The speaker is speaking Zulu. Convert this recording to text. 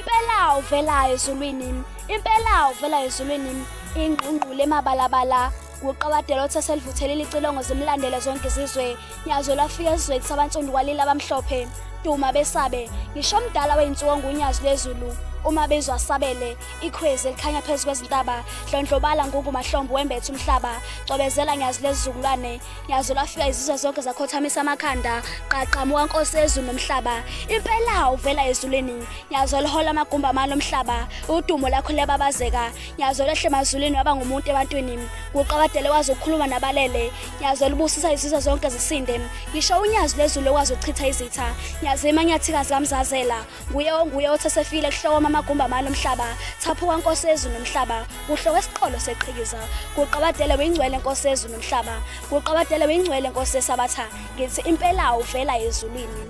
Impela uvela ezulwini, impela uvela ezulwini, ingqungqulu emabalabala. Guqawadela othe selivuthelile icilongo zimlandele zonke izizwe. Nyazo lwafika esizweni sabansundu kwalila abamhlophe. Duma besabe, ngisho omdala wey'nsuku ongunyazi lwezulu. Uma bezwa asabele, ikhwezi elikhanya phezu kwezintaba. Dlondlobala ngungu mahlombo wembethe umhlaba. Cwebezela nyazi lwezizukulwane. Nyazo lwafika izizwe zonke zakhothamisa amakhanda. Qaqamuka nkosi yezulu nomhlaba. Impela uvela ezulwini. Nyazo lihola amagumbi amane omhlaba. Udumo lakho liyababazeka. Nyazo lehle emazulwini waba ngumuntu ebantwini. Guqabadele wazi ukukhuluma nabalele. Nyazo libusisa izizwe zonke zisinde. Ngisho unyazi lwezulu okwazi ukuchitha izitha. Nyazi imanyathikazi kaMzazela. Nguye onguye othe sefile kuhlokoma amagumbi amane omhlaba. Thaphuka nkosi yezulu nomhlaba. Kuhloka isiqholo seqhikiza. Guqabadele uyingcwele nkosi yezulu nomhlaba. Guqabadele uyingcwele nkosi yesabatha. Ngithi impela uvela ezulwini.